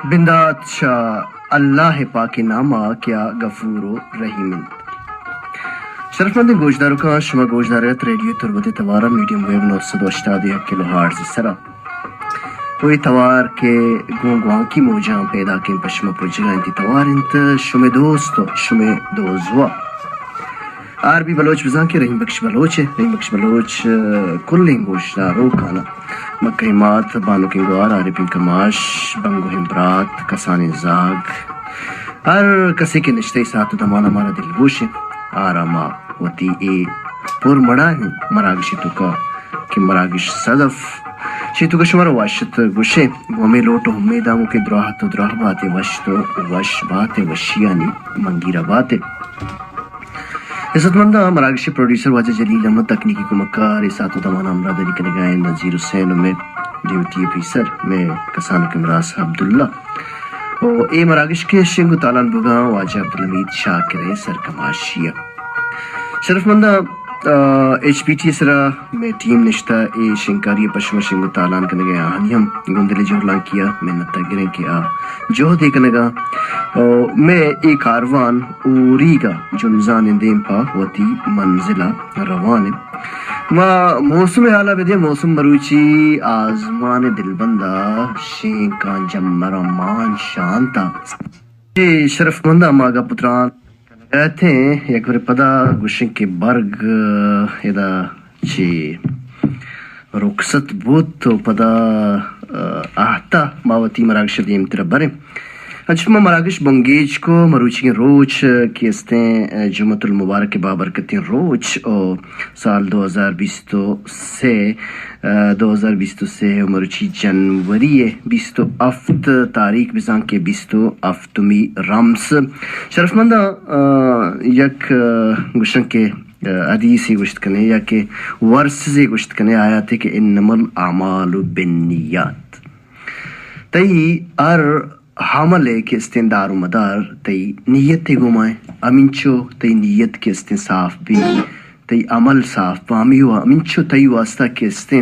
بندات چہ اللہ پاکیں نام ءَ کہ آ غفور و رحیم انت۔ شرفمندیں گوشداروکاں، شما گوشدارگ ءَ ات ریڈیو تربت ءِ توار ءَ میڈیم ویو نو سد و ہشتاد و یک کلو ہرٹز ءِ سرا۔ و اے توار کہ گوں گوانکی موجاں پیداکیں پہ شما پجگ ءَ انت، اے توار انت شمے دوست و شمے دوزواہ آر بی بلوچ، بزاں کہ رحیم بخش بلوچ ءِ، رحیم بخش بلوچ، آ، کلیں گوشداروکاں، مکہیں مات، بانکیں گوار، عارفیں کماش، بنگوہیں برات، کسانیں زاگ، ہر کسے کہ نشتہ اے ساعت و دمان ءَ مارا دلگوش انت، آرا ما وتی اے پر مڑاہیں مراگش ءِ توکا کہ مراگش صدف چی توکا شمارا وش ات گوشیں، گوں ہمے لوٹ و امیداں کہ دراہ تو دراہ بات ئے، وش تو وش بات ئے، وشیانی منگیرا بات ئے۔ عزتمنداں، مراگش ءِ پروڈیوسر واجہ جلیل احمد، تکنیکی کمکار اے ساعت و دمان ءَ ہمراہداری کنگا انت نذیر حسین و مئے ڈیوٹی آفیسر مئے کسانکیں براس عبداللہ۔ و اے مراگش کہ شنگ و تالان بوگا واجہ عبدالحمید شاکر ءِ سرکماشی ءَ۔ شرفمنداں، آ، ایچ پی ٹی ءِ سرا مئے ٹیم نشتہ، اے شنگکاری ءَ پہ شما شنگ و تالان کنگ ءَ آہانی ہم گوں دل ءِ جہلانکی ءَ منت ءَ گریں کہ آ جہد ءَ کنگ ءَ، او مئے اے کاروان اوریگ ءَ جنزانیں دیم پہ وتی منزل ءَ روان انت۔ ما موسم ءِ حال ءَ بدیں، موسم مروچی آزمان ءِ دلبند ءَ شینکاں جمبراں مان شانت ءَ۔ اے شرفمنداں، ما گپ و تران اتیں، یک برے پدا گوشیں کہ برگ، آ، ادا چی رخصت بوت و پدا، آ، آہتا ما وتی مراگش ءَ دیمتر ءَ بریں۔ انچش ما مراگش بنگیج کو، مروچیگیں روچ کہ استیں، آ، جمعۃ المبارک ءِ بابرکتیں روچ و سال دو ہزار بیست و سے، آ، دو ہزار بیست و سے و مروچی جنوری ءِ بیست و ہفت تاریخ، بزاں کہ بیست و ہفتمی رمس۔ شرفمنداں، آ، یک، آ، گوشن کہ، آ، حدیثے گوشت کنے یا کہ ورسزے گوشت کنے، آیاتے کہ انما الاعمال بالنیات۔ تئی ہر عمل ءِ کہ استیں دار و مدار تئی نیت ءِ گوما انت۔ ہمینچو تئی نیت کہ استیں صاف بی، تئی عمل صاف بہ، ہمے و ہمینچو تئی واسطہ کہ استیں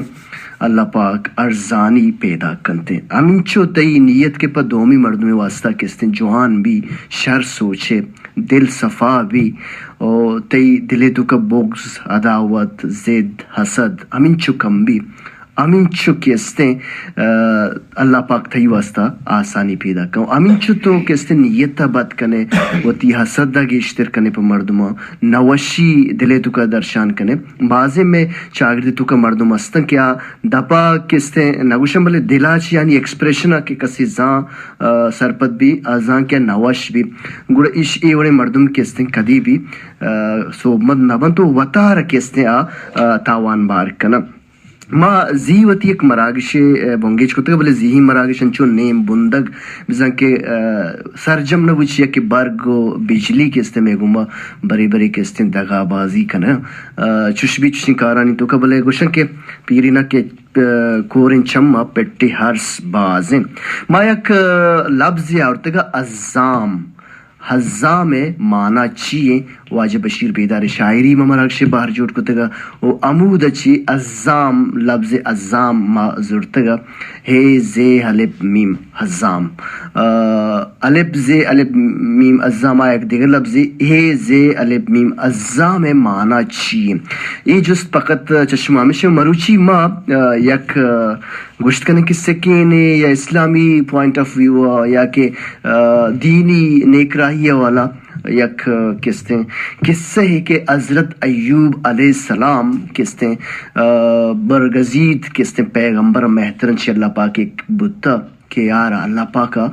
اللہ پاک ارزانی پیدا کنت۔ ہمینچو تئی نیت کہ پہ دومی مردمے واسطہ کہ استیں جوان بی، شر سوچے، دل صفا بی، او تئی دل ءِ توکا بغض، عداوت، ضد، حسد ہمینچو کم بی۔ ہمینچو کہ استیں، آ، اللہ پاک تئی واسطہ آسانی پیدا کن۔ ہمینچو تو کہ استیں نیت ءَ بد کنے، وتی حسد ءَ گیشتر کنے پہ مردماں، نوشی دل ءِ توکا درشان کنے۔ بازیں مئے چاگرد ءِ توکا مردم ہستن کہ آ دپا کہ استیں نگوشن، بلے دل ءَ چہ یعنی ایکسپریشن ءَ کہ کسے زان، آ، سرپد بی، آ زان کہ نوش بی، گڑا ایش اے وڑیں مردم کہ استیں کدی بی، آ، سوبمند نہ بنت و وتارا کہ استیں آ، آ، تاوان بار کنن۔ ما زی وتی یک مراگشے، آ، بنگیج کتگ، بلے زی مراگش انچو نیم بندگ بزاں کہ، آ، سرجم نہ بوت، چیا کہ برگ و بجلی کہ استیں مئے گوما برے برے کہ استیں دغا بازی کنن۔ آ، چش بی چشیں کارانی توکا، بلے گوشن کہ پیریناں کہ، آ، کوریں چم ءَ پٹی ہرس بازیں۔ ما یک، آ، لبزے آورتگ ءَ عزام۔ حزام ءِ مانا چی ایں؟ واجہ بشیر بیدار ءِ شاعری ما مراگش ءِ بہر جوڑ کتگ ءَ و ہمود ءَ چی حزام، لبز حزام ما زرتگ ءَ، ہے زے الف میم حزام۔ آ، الف زے الف میم حزام ءَ یک دگہ لبزے، ہے زے الف میم حزام ءِ مانا چی ایں؟ اے جست فقط چہ شما ہمیش ایں۔ مروچی ما، آ، یک، آ، گوشت کنیں کہ سکینے یا اسلامی پوائنٹ آف ویو ءَ یا کہ، آ، دینی نیکراہی ءِ والا یک، آ، کستیں قصہ ہے کہ حضرت ایوب علیہ السلام کستیں، آ، برگزید کستیں پیغمبر مہترن چہ اللہ پاک ایک بوتا کہ یار اللہ پاک ءَ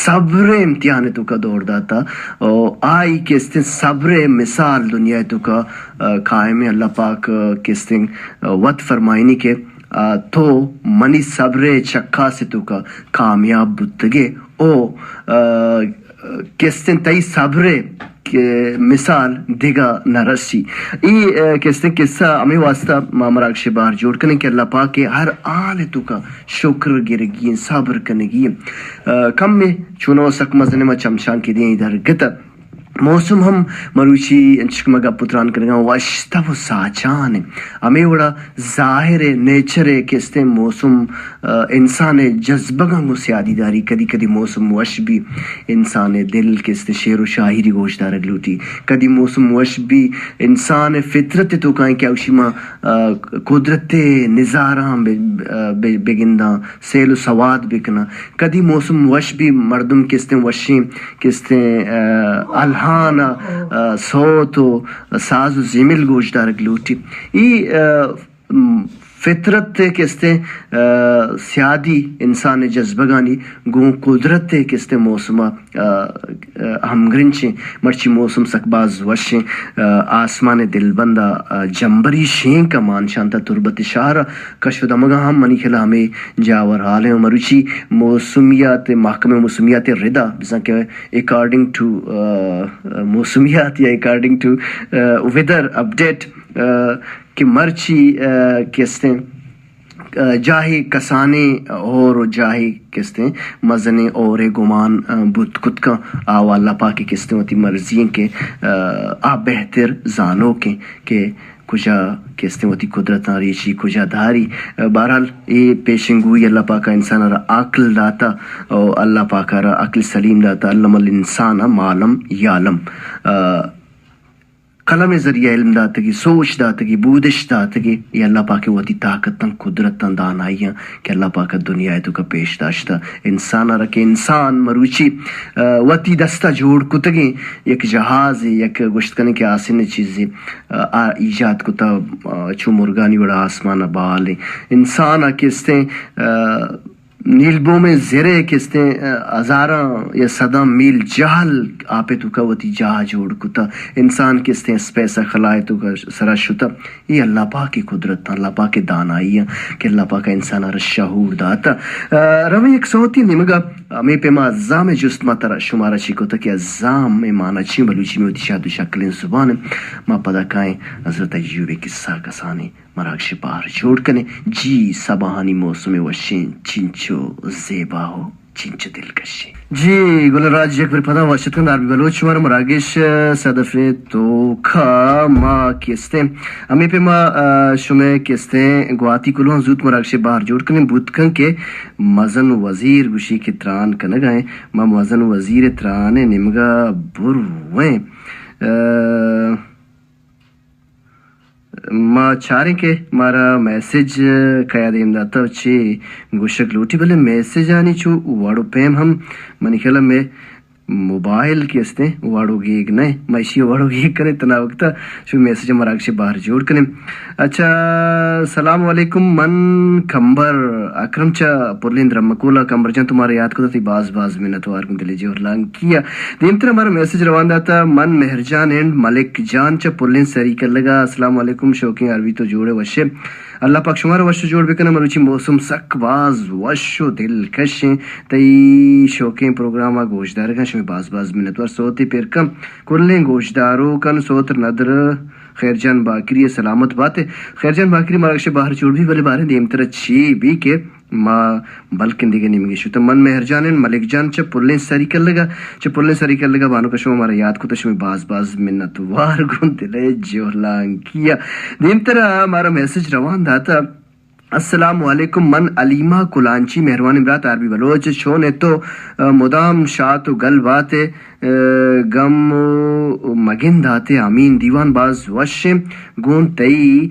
صبر ءِ امتحان ءِ توکا دور داتا و آئی کستیں صبر ءِ مثال دنیا ءِ توکا، آ، قائم ایں۔ اللہ پاک، آ، کستیں، آ، وت فرمائینی کہ آ، تو منی صبر ءِ چکاس ءِ توکا کامیاب بوتگے او، آ، کستیں تئی صبر ءِ کہ مثال دگہ نہ رسی۔ اے، آ، کستیں قصہ ہمے واسطہ ما مراگش ءِ بہر جوڑ کنیں کہ اللہ پاک ءِ ہر حال ءِ توکا شکر گرگی ایں، صبر کنگی ایں۔ آ، کمے چونو سک مزنیں ما چمشانکے دیں درگت۔ موسم ہم مروچی انچک ما گپ و تران کنگاں وش تب و ساچان ء۔ ہمے وڑا ظاہر ء نیچر ء کہ استیں موسم، آ، انسان ء جذبگاں گوں سیادی داری۔ کدی کدی موسم وش بی انسان ء دل کہ استیں شعر و شاعری گوشدارگ لوٹی۔ کدی موسم وش بی انسان ء فطرت ء توکائیں کہ اوشی ما، آ، قدرت ء نظاراں بہ، آ، بہ، بگنداں۔ سیل و سواد بکناں۔ کدی موسم وش بی مردم کہ استیں وشیں کہ استیں، آ، الہان ء، آ، صوت و ساز و زیمل گوشدارگ لوٹی۔ ای، آ، م، فطرت کہ استیں، آ، سیادی انسان جذبگانی گوں قدرت کہ استیں موسم ء، آ، آ، ہمگرنچیں۔ مرچی موسم سک باز وشیں۔ آ، آسمان دلبند ء، آ، جمبری شینک ء مان شانتا تربت شہر ء کش و دمگاں ہم منی خیال ء ہمے جاور حال ہیں۔ و مروچی موسمیات، محکمہ موسمیات ردا، بزاں کہ according to، آ، موسمیات یا according to، a, weather update، آ، کہ مرچی، آ، کہ استیں، آ، جاہے کسانیں ہور و جاہے کہ استیں مزنیں ہورے گمان، آ، بوت کت کن، آ و اللہ پاک کہ استیں وتی مرضی ہیں کہ، آ، آ بہتر زانوک ہیں کہ کجا کہ استیں وتی قدرتاں ریچی کجا داری۔ آ، بہرحال اے پیشن گوئی اللہ پاک ء انسان ء را عقل داتا و اللہ پاک ء را عقل سلیم داتا، علم الانسان ما لم یعلم۔ آ، قلم ء ذریعہ علم داتگی، سوچ داتگی، بودش داتگی، اے اللہ پاک ء وتی طاقتاں، قدرتاں، دانائیاں کہ اللہ پاک ء دنیا ء توکا پیش داشتہ۔ انسان ء را کہ انسان مروچی، آ، وتی دستا جوڑ کتگیں یک جہازے، یک گوشت کنیں کہ آسن چیزے، آ، آ ایجاد کتا، آ، چو مرگانی وڑا آسمان ء بال انسان ء کہ استیں، آ، نیلبومیں زرے کہ استیں، آ، ہزاراں یا صداں میل جہل آپ ء توکا وتی جاہ جوڑ کتا۔ انسان کہ استیں اسپیس ء خلا ء توکا سرا شتا۔ اے اللہ پاک ء قدرت، اللہ پاک ء دانائی ء کہ اللہ پاک ء انسان ء را شعور داتا۔ آ، رویں یک سوتی نیمگا ہمے پیما عزام ء جست ما ترا شمارا چی کتا کہ عزام ء مانا چی بلوچی میں وتی شاد و شکلیں زبان ء۔ ما پدا کائیں حضرت ایوب ء قصہ کسانیں۔ مراگش ء بہر جوڑ کنیں۔ جی سباہانی موسم وشیں، چنچو زیبا و چنچو دلکشیں۔ جی گل راج، یک بر پدا وش اتکن آر بی بلوچ شمارا مراگش ء صدف ء توکا ما کستیں۔ ہمے پیما، آ، شمئے کستیں گواتی کلوہاں زوت مراگش ء بہر جوڑ کنیں، بوت کن کہ مزن وزیر گوشی کہ تران کنگا ایں۔ ما مزن وزیر ء تران ء نیمگا برویں۔ آ، ما چاریں کہ مارا میسج کیا دیم داتا و چے گوشگ لوٹی، بلے میسجانی چو وڑ و پیم ہم منی خیال ء مئے موبائل کہ استیں وڑ و گیگ نہ، ما اشی وڑ و گیگ کنیں تنا وقتا شو میسج مراگش بہر جوڑ کنیں۔ اچھا، سلام علیکم، من کمبر اکرم چا پرلین درمکولا۔ کمبر جان تو مارا یاد کتا، تئی باز باز منتوار گوں دل جوہر لانکی ء۔ دیمتر ہمارا میسج روان داتا، من مہرجان اینڈ ملک جان چہ پلیں سری کلگا۔ السلام علیکم شوقیں آر بی، تو جوڑے وشے؟ اللہ پاک شمارا وش و جوڑ بکنہ۔ مروچی موسم سک باز وش و دلکشیں۔ تئی شوقیں پروگراما گوشدارگاں شمے باز باز منتوار۔ سوتے پیرکم کلیں گوشداروکن سوتر ندر خیر جان باکری سلامت باتے۔ خیر جان باکری مراگش بہر جوڑ بی، بلے باریں دیمتر چی بی کہ ما بلکن دگہ نیمگے شتہ۔ من مہرجان ان ملک جان چہ پلیں سری کلگا، چہ پلیں سری کلگا بانک شما مارا یاد کتہ، شمے باز باز منتوار گوں دلے جہلانکیا۔ دیمترا مارا میسج روان داتہ۔ السلام علیکم، من حلیمہ کلانچی، مہروانیں برات آر بی بلوچ، چون ئے تو؟ آ، مدام شات و گل بات ئے، آ، گم و مگن دات ئے، آمین۔ دیوان باز وش ایں، گوں تئی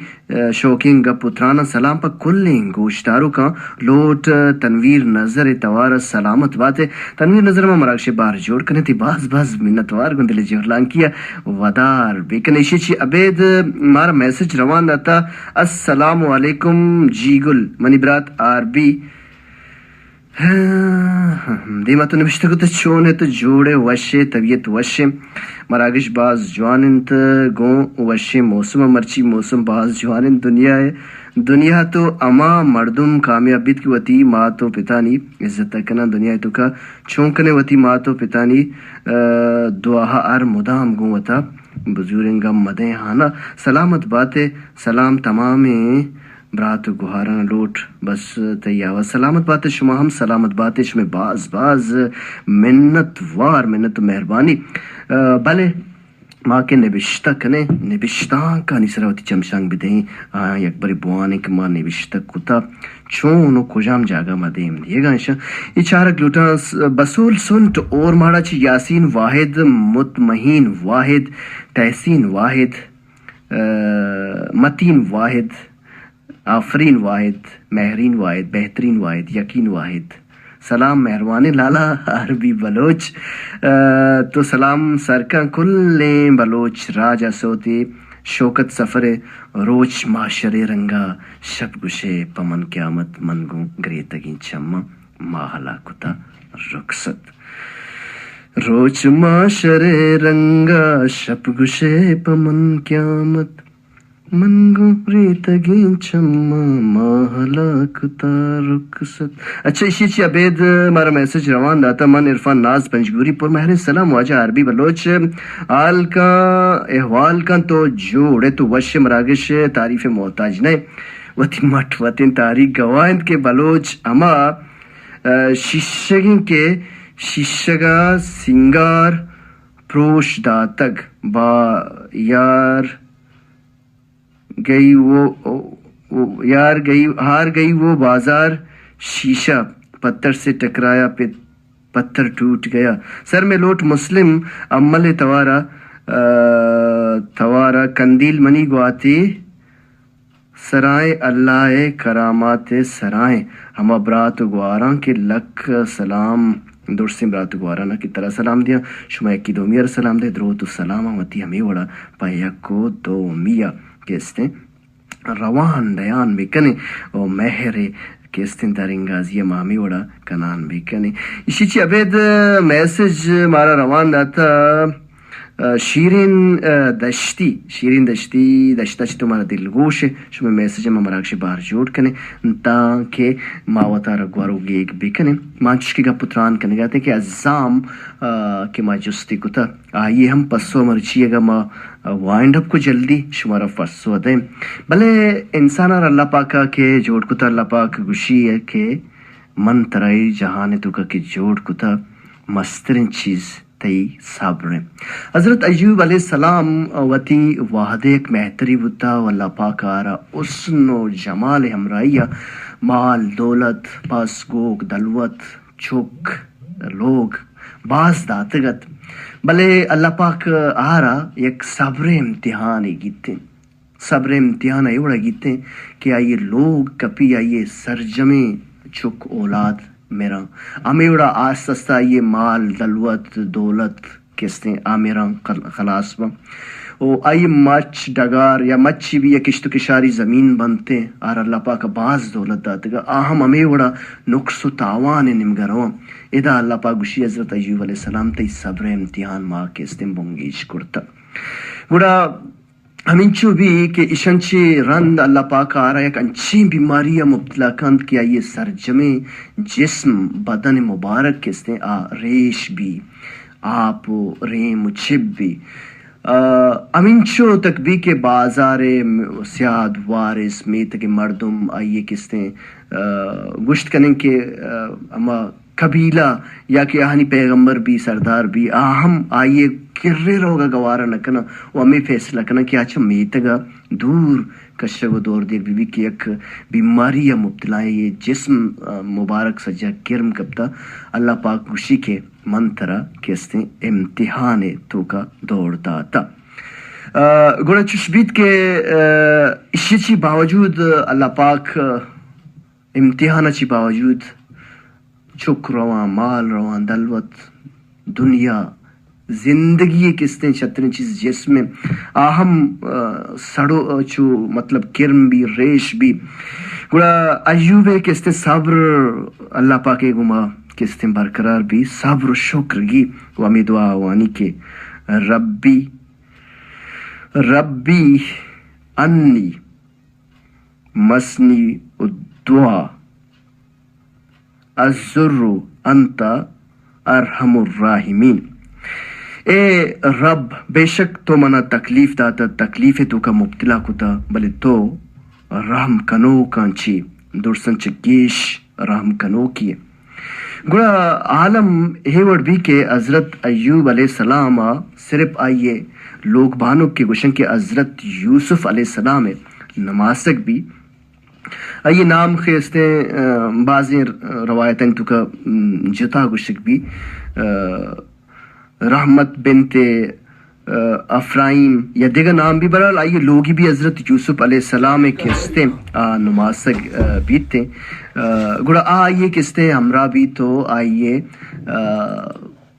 شوقیں گپ و تراناں۔ سلام پہ کلیں گوشداروکاں۔ لوٹ تنویر نظر ء توار ء سلامت بات ئے۔ تنویر نظر ما مراگش ء بہر جوڑ کنیں، تئی باز باز منتوار گوں دل ء جہلانکی ء ودار بکن۔ ایشی چی ابید مارا میسج روان داتا۔ السلام علیکم جی گل، منی برات آر بی۔ دیما تو نبشتہ کت، چون ئے تو؟ جوڑ ئے، وش ئے، طبیعت وش ئے؟ مراگش باز جوان انت، گوں وشیں موسم ء۔ مرچی موسم باز جوان انت۔ دنیا ء، دنیا تو ہما مردم کامیاب بیت کہ وتی مات و پتانی عزت ء کناں۔ دنیا ء توکا چون کنے وتی مات و پتانی، آ، دعا ء ہر مدام گوں وتا بزوریں، گم مدیں ہانا۔ سلامت بات ئے، سلام تمامیں برات و گوھاراں لوٹ، بس تئی آواز۔ سلامت بات، شما ہم سلامت بات، شمئے باز باز منت وار، منت و مہربانی۔ آ، بلے ما کہ نبشتہ کنیں، نبشتانکانی سرا وتی چمشانک بدئیں، آیاں یک برے بوانیں کہ ما نبشتہ کتا، چون و کجام جاگہ ما دیم دیگا انشاء۔ اے چارگ لوٹاں س-، بسول سنٹ اورماڑا چہ یاسین واحد، مطمئین واحد، تحسین واحد، آ، متین واحد، آفرین واحد، مہرین واحد، بہترین واحد، یقین واحد۔ سلام مہروانیں لالا آر بی بلوچ۔ آ، تو سلام سرکاں کلیں بلوچ راج ء سوتے شوکت سفر ء روچ ماشرے رنگا شپ گشے پہ من قیامت من گوں گریتگیں چماں ماہلا کتا رخصت۔ روچ ماشرے رنگا شپ گشے پہ من قیامت من گوں ریتگیں چماں ماہلا کتا رخصت۔ اچھا، ایشی چی ابید مارا میسج روان داتا۔ من عرفان ناز پنجگوری پر مہریں سلام واجہ آر بی بلوچ۔ حال کن احوال کن تو جوڑ ئے، تو وش مراگش تعریف محتاج نہ ئے۔ وتی مٹ وتیں تاریخ گواہ انت کہ بلوچ ہما، آ، شیشگیں کہ شیشگا سینگار پروش داتگ با یار گئی وہ، وہ، یار گئی، ہار گئی وہ بازار، شیشہ پتھر سے ٹکرایا، پت-، پتھر ٹوٹ گیا۔ سر میں لوٹ مسلم امل توارا، آ، توارا کندیل منی گواتے سرائیں، اللہ ء کرامات ء سرائیں۔ ہما برات و گواراں کہ لک سلام، درسیں برات و گواراں کہ ترا سلام دیاں، شما یکی دومی ء سلام دے، دروت و سلام وتی ہمے وڑا پہ یک و دومی ء کہ استیں روان دیان بکنیں و مہر کہ استیں درنگازی ء ما ہمے وڑا کنان بکنیں۔ ایشی چی ابید میسج مارا روان داتا۔ آ، شیرین، آ، دشتی، شیرین دشتی، دشتا چہ تو مارا دلگوش ئے، شمئے میسج ء ما مراگش ء بہر جوڑ کنیں، تانکہ ما وتارا گور و گیگ بکنیں۔ ما انچش کہ گپ و تران کنگا اتیں کہ عزام، آ، کہ ما جستی کتا، آئی ہم پسو مرچی اگا ما، آ، وائنڈ اپ کو جلدی شمارا پسو دیں۔ بلے انسان ء اللہ پاکا کہ جوڑ کتا، اللہ پاک گوشی ہے کہ من ترا اے جہان ء توکا کہ جوڑ کتا، مستریں چیز تئی صبر انت۔ حضرت ایوب علیہ السلام وتی وہد ء یک مہتری بوتا و اللہ پاک آرا حسن و جمال ہمراہی ء مال، دولت، پس، گوک، دلوت، چک، لوگ باز داتگ ات، بلے اللہ پاک آرا یک صبر امتحانے گیتیں۔ صبر ء امتحان ء اے وڑا گیتیں کہ آئی ء لوگ کپی، آئی ء سرجمیں چک اولاد مراں۔ ہمے وڑا آست آست آئی ء مال، دلوت، دولت کہ استیں آ مراں خل-، خلاص باں۔ و آئی ء مچ ڈگار یا مچی بھی یا کشت و کشاری زمین بنتیں، آر اللہ پاک ء باز دولت داتگا، آ ہم ہمے وڑا نقص و تاوان ء نمگا رواں۔ ادا اللہ پاک گوشی، حضرت ایوب علیہ السلام تئی صبر ء امتحان ما کہ استیں بنگیج کرتہ۔ گڑا ہمینچو بی کہ ایشان چہ رند اللہ پاک آرا یک انچیں بیماری ء مبتلا کنت کہ آئی ء سرجمیں جسم، بدن مبارک کہ استیں آ ریش بی، آپ و ریم و چب بی۔ آ، ہمینچو تک بی کہ بازار ء م-، سیاد وارث میتگ ء مردم آئی ء کہ استیں، آ، گوشت کنیں کہ، آ، ہما قبیلہ یا کہ آہانی پیغمبر بی، سردار بی، آ ہم آئی ء کرے روگ ء گوارہ نہ کناں و ہمے فیصلہ کناں کہ آ چہ میتگ ء دور کشگ و دور دیر بہ بی کہ یک بیماری ء مبتلا ایں، اے جسم، آ، مبارک سجہ کرم کپتا۔ اللہ پاک گوشی کہ من ترا کہ استیں امتحان ء توکا دور داتا۔ آ، گڑا چش بیت کہ، آ، اشی چی باوجود اللہ پاک، آ، امتحان ء چی باوجود چک رواں، مال رواں، دلوت، دنیا، زندگی ء کستیں چتریں چیز جسم ء آ ہم، آ، سڑو، آ، چو مطلب کرم بی، ریش بی۔ گڑا ایوب ء کستیں صبر اللہ پاک ء گوما کستیں برقرار بی، صبر و شکر گی و ہمے دعا وانی کہ ربی، ربی انی مسنی الضر و انت ارحم الراحمین۔ اے رب، بے شک تو منا تکلیف داتا، تکلیف توکا مبتلا کتا، بلے تو رحم کنوکاں چی، درساں چہ گیش رحم کنوکی۔ گڑا عالم اے وڑ بی کہ حضرت ایوب علیہ السلام ءَ صرف آئی ءِ لوگ بانک کہ گوشن کہ حضرت یوسف علیہ السلام ءِ نماسگ بی۔ آئی ءِ نام کہ استیں، آ، بازیں روایتانی توکا، م، جتا گوشگ بی، آ، رحمت بنت، آ، افرائیم یا دگہ نام بی، بہرحال آئی ءِ لوگی بی حضرت یوسف علیہ السلام ءِ کہ استیں، آ، نماسگ، آ، بیتیں۔ آ، گڑا آ آئی ءِ کہ استیں ہمراہ بیت و آئی ءِ، آ،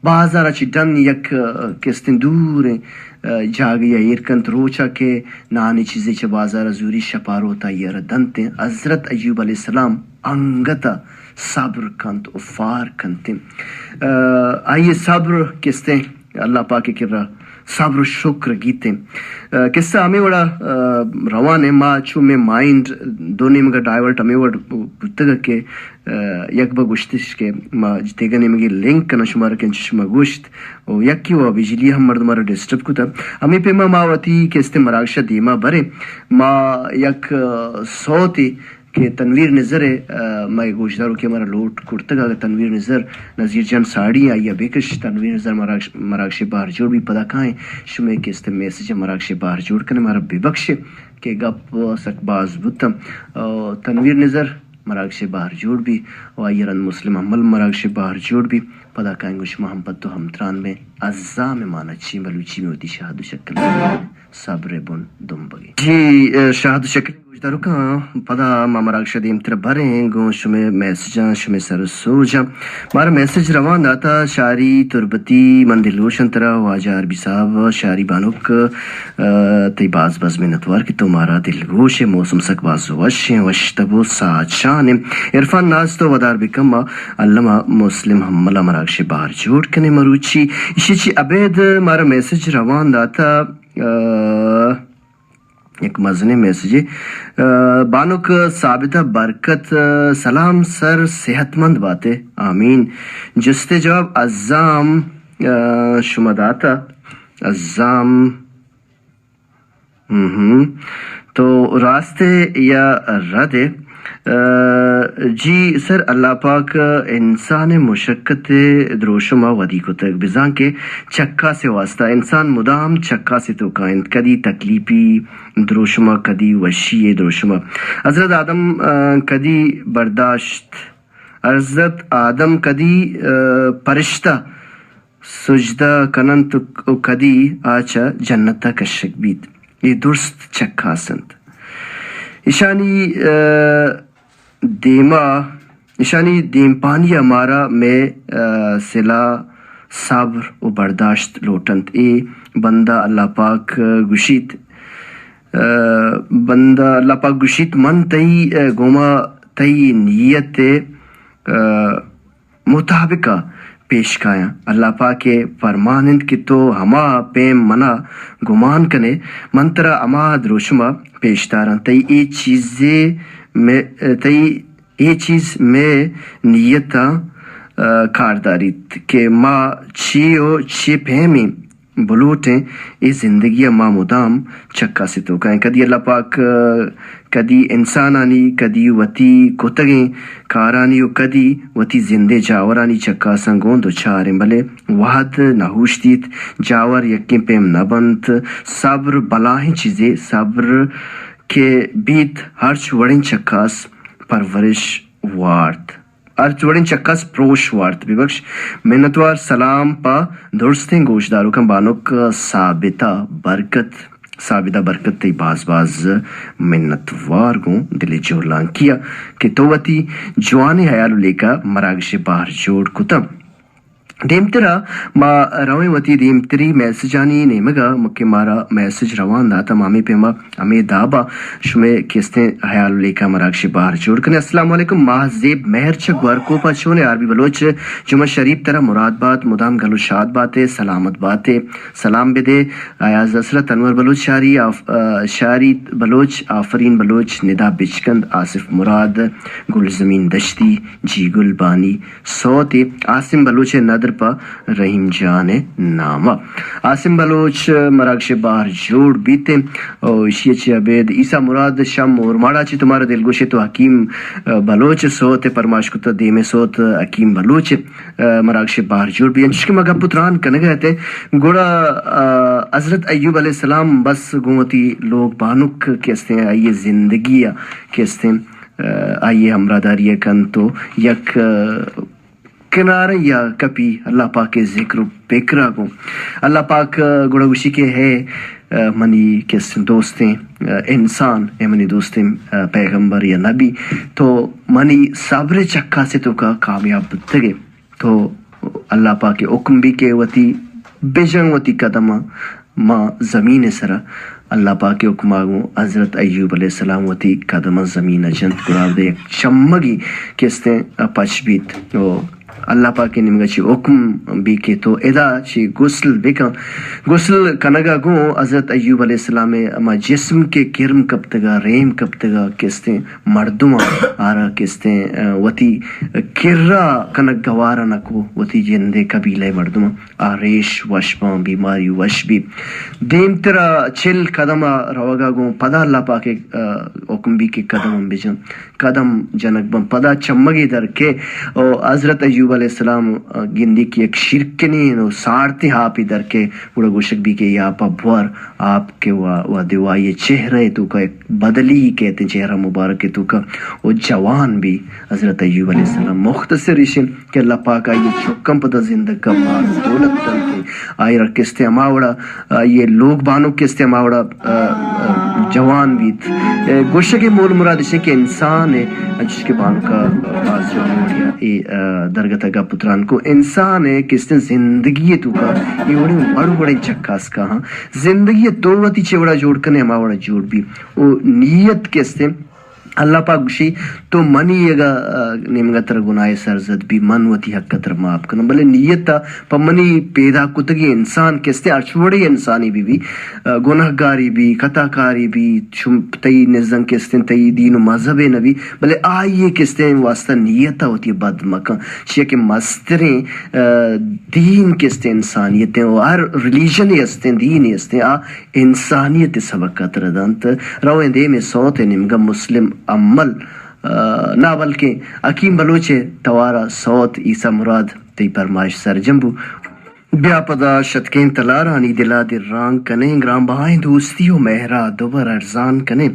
بازار ءَ چہ ڈن یک، آ، کہ استیں دوریں، آ، جاگہے ءَ ایر کنت۔ روچ ءَ کہ نانے چیزے چہ بازار ءَ زوری، شپ ءَ روت آئی ءَ را دنت۔ حضرت ایوب علیہ السلام انگت ءَ صبر کنت و فار کنت۔ آ، آئی ءِ صبر کہ استیں اللہ پاک ءِ کرا صبر و شکر گیتیں۔ آ، قصہ ہمے وڑا، آ، روان ایں۔ ما چو مئے مائنڈ دو نیمگا ڈائیورٹ ہمے وڑ بوتگ کہ آ، یک بہ گوشتش کہ ما دگہ نیمگے لنک کناں شمارا کہ انچش ما گوشت، و یکے و بجلی ہم مردمارا ڈسٹرب کتا۔ ہمے پیما ما وتی کہ استیں مراگش ءَ دیما بریں۔ ما یک، آ، سوتے کہ تنویر نظر ءِ، آ، مئے گوشداروکے مارا لوٹ کرتگ، اگہ تنویر نظر نذیر جان ساڑی آئی ءَ بکش، تنویر نظر مراگش، مراگش ءِ بہر جوڑ بی، پدا کائیں شمئے کہ استیں میسج ءَ مراگش ءِ بہر جوڑ کنیں، مارا ببخشے کہ گپ سک باز بوتاں۔ آ، تنویر نظر مراگش ءِ بہر جوڑ بی و آئی ءَ رند مسلم ہمل مراگش ءِ بہر جوڑ بی۔ پدا کائیں گوں شما ہم پد تو ہمتران بیں۔ عزام ءِ مانا چی؟ بلوچی میں وتی شہد و شکر، صبر ءِ بن دمبگے۔ جی، اے، شہد و شکر گوشداروکاں، پدا ما مراگش ءَ دیمتر بریں گوں شمے میسجاں، شمے سر و سوجاں۔ مارا میسج روان داتا شاری تربتی، من دلگوشن ترا واجہ عربی صاحب، شاری بانک، آ، تئی باز باز منتوار کہ تو مارا دلگوش ئے۔ موسم سک باز وش ایں، وش تب و ساچان ایں۔ عرفان ناز تو ودار بکن، ما الما مسلم ہملا مراگش ءِ بہر جوڑ کنیں مروچی۔ ایشی چی ابید مارا میسج روان داتا، آ، یک مزنیں میسجے۔ آ، بانک ثابتہ برکت، آ، سلام سر، صحت مند باتے، آمین۔ جست جواب عزام، آ، شما داتا، عزام۔ ہم۔ تو راست ئے یا رد ئے؟ آ، جی سر، اللہ پاک انسان ءِ مشقت ءِ دروشم ءَ ودی کتگ، بزاں کہ چکاس ءِ واسطہ۔ انسان مدام چکاس ءِ توکا انت، کدی تکلیپی دروشم ءَ، کدی وشی ءِ دروشم ءَ۔ حضرت آدم، آ، کدی برداشت، حضرت آدم کدی، آ، پرشتہ سجدہ کننت و کدی آ چہ جنت ءَ کشگ بیت۔ اے درست چکاس انت۔ ایشانی، آ، دیما، ایشانی دیمپانی ءَ مارا مئے، آ، سلاہ، صبر و برداشت لوٹ انت۔ اے بندہ اللہ پاک گوشیت، آ، بندہ اللہ پاک گوشیت، من تئی، آ، گوما تئی نیت ءِ، آ، مطابق ءَ پیش کایاں۔ اللہ پاک ءِ فرمان انت کہ تو ہما پیم منا گمان کنے، من ترا ہما دروشم ءَ پیش داراں۔ تئی اے چیزے مئے، تئی اے چیز مئے نیت ءَ، آ، کار داریت کہ ما چی و چی پیمیں بلوٹیں، اے زندگی ءَ ما مدام چکاس ءِ توکا ایں۔ کدی اللہ پاک، آ، کدی انسانانی، کدی وتی کتگیں کارانی و کدی وتی زندے جاورانی چکاساں گوں دچار ایں، بلے وہد نہ ہوشتیت، جاور یکیں پیم نہ بنت۔ صبر بلاہیں چیزے، صبر کہ بیت ہرچ وڑیں چکاس پرورش وارت۔ ہرچ وڑیں چکاس پروش وارت۔ ببخش، منتوار۔ سلام پہ درستیں گوشداروکاں۔ بانک ثابتہ برکت، ثابتہ برکت، تئی باز باز منتوار گوں دل جہلانکی ءَ کہ تو وتی جوانیں حیال و لیکہ مراگش ءِ بہر جوڑ کتاں۔ دیمترا ما رویں وتی دیمتری میسجانی نیمگا، مکہ مارا میسج روان داتا، ما ہمے پیما ہمے دابا شمئے کستیں حیال و لیکہ مراگش ءِ بہر جوڑ کنیں۔ السلام علیکم، ماہ زیب مہر چہ گورکوپا چونے؟ آر بی بلوچ، جمعہ شریف ترا مراد بات، مدام گل و شاد باتے، سلامت باتے۔ سلام بدے ایاز اسرت، انور بلوچ شاری، آف-، آ، شاری بلوچ، آفرین بلوچ، ندا بچکند، آصف مراد، گلزمین دشتی، جی گل بانی، سوتے عاصم بلوچ ءِ ندر پہ رحیم جان ءِ نام ءَ۔ عاصم بلوچ مراگش ءِ بہر جوڑ بیت ءُ ایشی ءَ چہ ابید عیسیٰ مراد شم اورماڑا چہ تو مارا دلگوش ئے، تو حکیم بلوچ ءِ سوت ءَ پرماش کتہ، دیمے سوت حکیم بلوچ ءِ مراگش ءِ بہر جوڑ بی۔ انچش کہ ما گپ ءُ تران کنگ ءَ اتیں، گڑا حضرت ایوب علیہ السلام بس گوں وتی لوگ بانک کہ استیں آئی ءِ زندگی ءَ کہ استیں آئی ءِ ہمراہداری ءَ کنت ءُ یک کنارہ یا کپی اللہ پاک ءِ ذکر ءُ پکر ءَ گوں۔ اللہ پاک گڑا گوشی کہ ہے منی کس دوستیں انسان، ہے منی دوستیں پیغمبر یا نبی، تو منی صبر ءِ چکاس ءِ توکا کامیاب بوتگ ئے۔ تو اللہ پاک ءِ حکم بی کہ وتی بجن وتی قدم ءَ ما زمین ءِ سرا۔ اللہ پاک ءِ حکم ءَ گوں حضرت ایوب علیہ السلام وتی قدم ءَ زمین ءَ جنت، گڑا اودا یک چمگی کہ استیں پچ بیت۔ ءُ اللہ پاک ءِ نیمگ ءَ چہ حکم بی کہ تو ادا چہ غسل بکن۔ غسل کنگ ءَ گوں حضرت ایوب علیہ السلام ءِ ہما جسم کہ گرم کپتگ ءَ، ریم کپتگ ءَ کہ استیں مردماں آرا کہ استیں وتی کرا کنگ گوارا نکو، وتی جندے قبیلہ ءِ مردماں۔ آ ریش وش باں، بیماری وش بی۔ دیمترا چل قدم ءَ روگا گوں پدا اللہ پاک ءِ حکم بی کہ قدم ہم بجن۔ قدم جنگ بن، پدا چمگے در کے۔ او حضرت ایوب علیہ السلام گندی کہ یک شیرکنین ءُ سارتیں آپے در کے، گڑا گوشگ بی کہ اے آپ ءَ بور، آپ کہ وا، وا دیوائی چہرہ ءِ توکا یک بدلی کیت، چہرہ مبارک ءِ توکا ءُ جوان بی۔ حضرت ایوب علیہ السلام مختصر ایشیں کہ اللہ پاک آئی ءِ چکاں پدا زندگ کا، مال دولت دنت، آئی را کہ استیں ہما وڑا، آئی ءِ لوگ بانک کہ استیں ہما وڑا، آ، آ، جوان بیت۔ اے، گوشگ ءِ مول مراد ایشیں کہ انسان ءِ، انچش کہ بانک ءَ باز جوان وڑیا اے، آ، درگت ءَ گپ ءُ تران کو، انسان ءِ کہ استیں زندگی ءِ توکا اے وڑیں وڑ وڑیں چکاس کاہاں۔ زندگی ءَ تو وتی چے وڑا جوڑ کنے، ہما وڑا جوڑ بی۔ او نیت کہ استیں اللہ پاک گوشی، تو منی اگا، آ، نیمگا ترا گناہ سرزد بی، من وتی حق ترا معاف کناں، بلے نیت ءَ پہ منی پیدا کتگی انسان کہ استیں ہرچ وڑیں انسانے بی بی، آ، گناہگارے بی، خطاکارے بی، چم-، تئی نزاں کہ استیں تئی دین ءُ مذہب نبی، بلے آئی کہ استیں واسطہ نیت ءَ وتی بد مکن، چیا کہ مستریں، آ، دین کہ استیں انسانیت ءِ، ءُ ہر ریلیجن استیں، دین استیں، آ انسانیت ءِ سبق ءَ ترا دنت۔ رویں دیمے سوت ءِ نیمگا مسلم امل، آ، نا بلکیں حکیم بلوچ ءِ توار ءَ سوت عیسیٰ مراد تئی پرمائش سرجم بو۔ بیا پدا شتکیں تلارانی دل ءَ درانگ کنیں، گران بہائیں دوستی ءُ مہر ءَ دوبر ارزان کنیں۔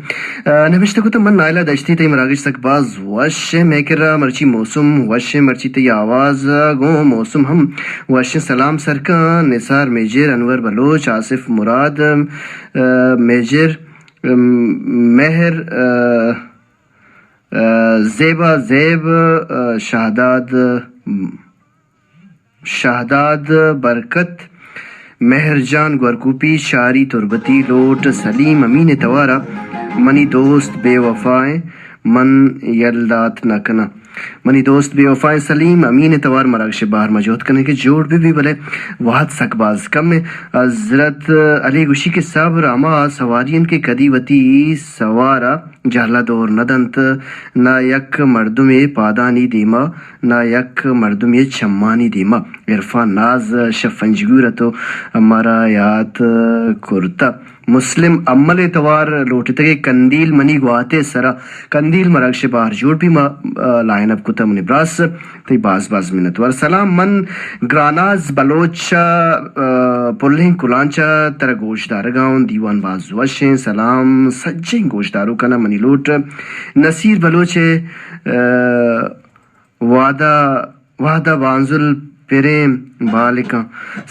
آ، نبشتہ کتہ، من نائلہ دشتی، تئی مراگش سک باز وش ءَ، مئے کرا مرچی موسم وش ءَ، مرچی تئی آواز ءَ گوں موسم ہم وش ءَ۔ سلام سرکاں، نثار میجر، انور بلوچ، آصف مراد، آ، میجر، آ، مہر، آ، آ، زیبا زیب، آ، شہداد، آ، شہداد برکت، مہر جان گورکوپی، شاری تربتی، لوٹ سلیم امین ءِ توار ءَ، منی دوست بے وفائیں، من یل دات نہ کناں۔ منی دوست بے وفائیں، سلیم امین ءِ توار مراگش ءِ بہر ما جہد کنیں کہ جوڑ بہ بی، بلے وہد سک باز کم ءَ۔ حضرت علی گوشی کہ صبر ہما سواری انت کہ کدی وتی سوار ءَ جہلا دور نہ دنت، نہ یک مردمے پادانی دیما، نہ یک مردمے چمانی دیما۔ عرفان ناز شفنجگور ءَ تو مارا یات کرتہ۔ مسلم امل ءِ توار لوٹتگے، کندیل منی گوات ءِ سرا، کندیل مراگش ءِ بہر جوڑ بی، ما، آ، لائن اپ کتہ منی براس۔ تئی باز باز منتوار۔ سلام، من گراناز بلوچ ءَ، آ، پلیں کلانچ ءَ ترا گوشدارگ ءَ اوں، دیوان باز وشیں۔ سلام سجیں گوشداروکاں، منی لوٹ نصیر بلوچ ءِ، آ، وہدہ، وہدہ بانزل پریم بالکاں۔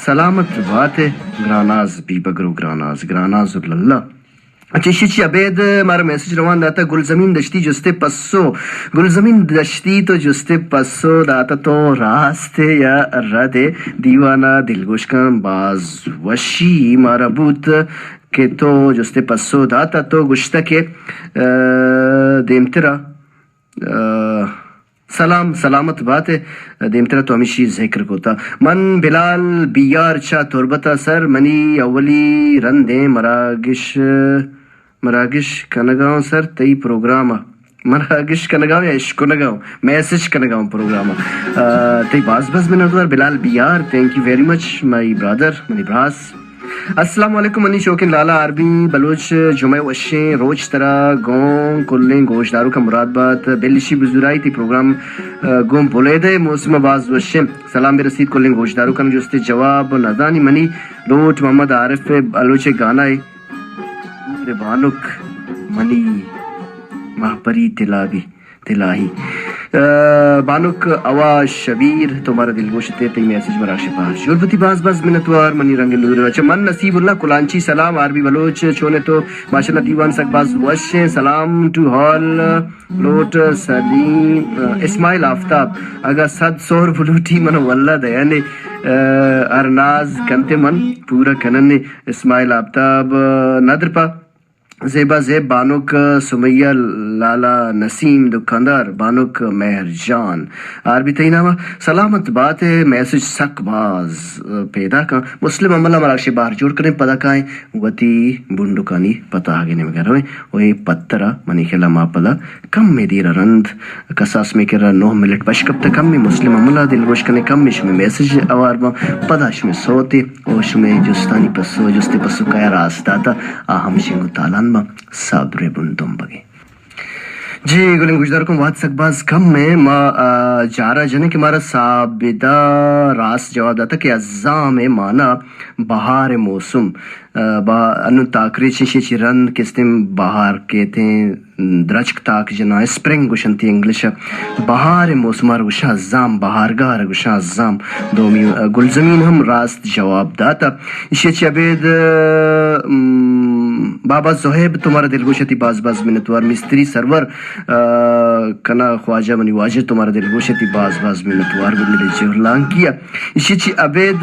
سلامت بات ئے گراناز بیبگر ءُ گراناز، گراناز ءُ للہ۔ اچھا، ایشی چی ابید مارا میسج روان داتا، گلزمین دشتی جستے پسو۔ گلزمین دشتی تو جستے پسو داتا، تو راست ئے یا رد ئے؟ دیوانا دلگوشکاں باز وشی مارا بوت کہ تو جستے پسو داتا۔ تو گوشتا کہ، آ، دیمترا، آ، سلام، سلامت بات ئے۔ دیمترا تو ہمیشی ذکر کتا۔ من بلال بیار چا تربت ءَ سر، منی اولی رندیں مراگش، مراگش کنگاں سر تئی پروگرام ءَ۔ من گش کنگا یا اشکنگا، میسج کنگا پروگرام۔ تئی باز باز منتوار Bilal B R, thank you very much my brother، منی براس۔ السلام علیکم منی شوکین لالا آر بی بلوچ، جمعہ وشیں روچ ترا گوں کلیں گوشداروکاں مراد بات۔ بلشی بزورائی تئی پروگرام گوں بلیدہ موسم باز وشیں۔ سلام برسیت کلیں گوشداروکاں۔ جست جواب نزانی منی لوٹ محمد عارف بلوچ گانا ہے۔ نور بانک منی مہپری تلابی تلاہی۔ بانک ہوا شبیر تو مارا دلگوش تے، تئی میسج مارا شپار جوڑ بتی۔ باز باز منتوار منی رنگ نور۔ اچھا من نصیب اللہ کلانچی، سلام آر بی بلوچ چونے تو؟ ماشاءاللہ دیوان سک باز وش ہیں۔ سلام ٹو ہال لوٹ سلیم اسماعیل آفتاب، اگا صد سور بلوٹی من واللہ دیانے، ہر ناز کنتے من پورا کننے۔ اسماعیل آفتاب ندر پا زیبا زیب بانک سمیہ لالا نسیم دکاندار بانک مہر جان آر بی تئی نام سلامت بات۔ میسج سک باز پیدا کن۔ مسلم عملہ مراش بار جوڑ کریں پدا کائیں وتی بنڈکانی پتاہگے نمگا رویں۔ و اے پترا منی خیالا ما پدا کمے دیر رند کساس میں کرا نو منٹ پش کپتا۔ کمے مسلم عملہ دلگوش کنے، کمے شمی میسج اوار با، پدا شمی سوتے او شمئے جستانی پسو، جست پسو کایا راست داتا، آ ہم شنگ و تالان با صبر بن دم بگے۔ جی گلیں گوشدار کن، وہد سک باز کم ہے۔ ما جارا جنے کہ مارا صابدہ راست جواب داتا کہ عزام مانا بہار موسم۔ انو تاکری چشی چی رند کستیں بہار کیتیں، درچک تاک جناں، اسپرنگ گوشنتی انگلش ء۔ بہار ء موسم ء گوشاں عزام، بہارگاہ ء گوشاں عزام۔ دومی، ء، گلزمین ہم راست جواب داتا۔ ایشی ء چہ ابید، ء، م، بابا زہیب تو مارا دلگوش ء تی باز باز منتوار۔ مستری سرور، ء، کنا خواجہ منی واجہ تو مارا دلگوش ء تی باز باز منتوار۔ گوں دل جہلانکی ء ایشی چی ابید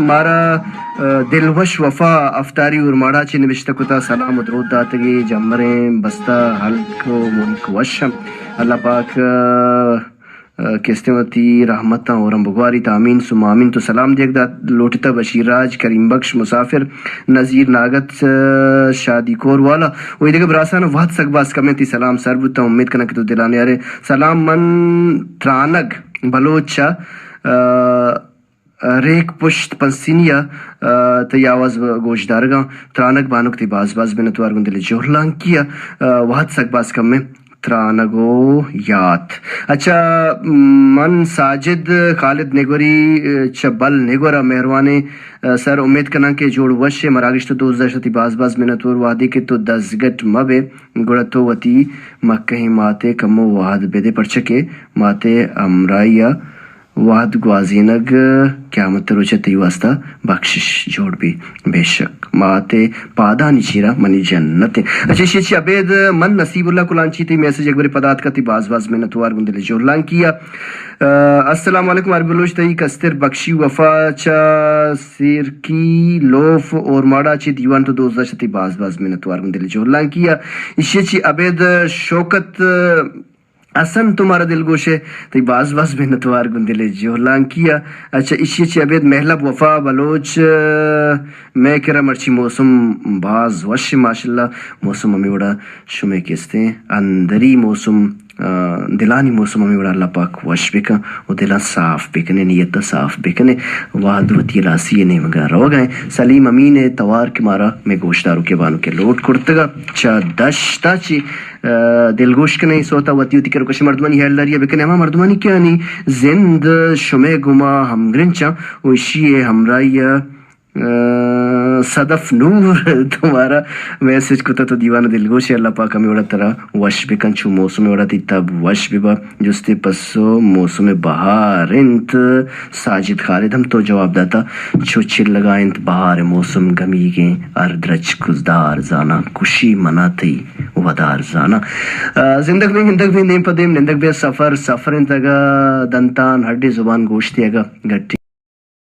مارا، ء، دلوش وفا افتاری اورماڑا چی نبشتہ کتا، سلام و درود داتگی، جمریں بستہ ہلک و ملک وش۔ اللہ پاک، ء، ء، کستیں وتی رحمتاں اورم بگواریت، آمین ثم آمین۔ تو سلام دیگ دات لوٹتا بشیر راج، کریم بخش مسافر، نذیر ناگت، ء، شادی کور والا و ایدگہ براسان وہد سک باز کمیں تی سلام سر بوتا، امید کناں کہ تو دلان یارے۔ سلام من ترانگ بلوچ ء، ء، ریک پشت پنسینی ء، ء، تئی آواز گوش دارگاں۔ ترانگ بانک تئی باز باز منتوار گوں دل جہلانکی ء، ء، وہد سک باز کم ء ترانگ و یات۔ اچھا، من ساجد خالد نگوری، ء، چہ بل نگور ء مہروانیں، ء، سر امید کناں کہ جوڑ وش ء مراگش تو دوست داشت تئی باز باز منتوار۔ وہدے کہ تو دزگٹ مہ بے گڑا تو وتی مکہیں ماتے کمو وہد بدے پرچہ کہ ماتے ہمراہی ء وہد گوازینگ قیامت ء روچ ء تئی واسطہ بخشش جوڑ بی۔ بے شک مات ء پادانی چیرا منی جنت ء۔ اچھا، ایشی چی ابید من نصیب اللہ کلانچی تئی میسج یک برے پدا اتکا، تئی باز باز منتوار گوں دل جہلانکی ء۔ ء، السلام علیکم آر بی بلوچ، تئی کستر بخشی وفا چہ سیرکی لوف اورماڑا چی دیوان تو دوست داشت، تئی باز باز منتوار گوں دل جہلانکی ء۔ ایشی چی ابید شوکت حسن تو مارا دلگوش ئے، تئی باز باز منتوار گوں دل ءِ جہلانکی ءَ۔ اچھا، ایشی ءَ چہ ابید مہلب وفا بلوچ، مئے کرا مرچی موسم باز وش، ماشاءاللہ۔ موسم ہمے وڑا شمئے کستیں اندری موسم، آ، دلانی موسم ہمے وڑا اللہ پاک وش بکن و دلاں صاف بکنے، نیت ءَ صاف بکنے۔ وہد وتی ہلاسی ءِ نیمگا روگا ایں۔ سلیم امین ءِ توار کہ مارا مئے گوشداروکے بانکے لوٹ کرتگا چہ دشتا چی ءَ، دلگوش کنیں، اے سوت ءَ وتی وتی کروکش مردمانی ہیالداری ءَ بکنیں، ہما مردمانی کہ آنی زند شمئے گما ہمگرنچاں و ایشی ءِ ہمراہی ءَ، ءَ، صدف نور تو مارا میسج کتہ، تو دیوان ءِ دلگوش ئے۔ اللہ پاک ہمے وڑا ترا وش بکن، چو موسم ءِ وڑا تئی تب وش ببا۔ جستے پسو موسم بہار انت۔ ساجد خالد ہم تو جواب داتا، چو چلگا انت بہار موسم گمیگیں، ہر درچک دار زاناں، کشی منا تئی ودار زاناں۔ آ، زندگ بیں، گندگ بیں، دیم پہ دیم نندگ بیں، سفر، سفر انت اگہ دنتان ہڈے زبان گوشتے اگہ گٹی۔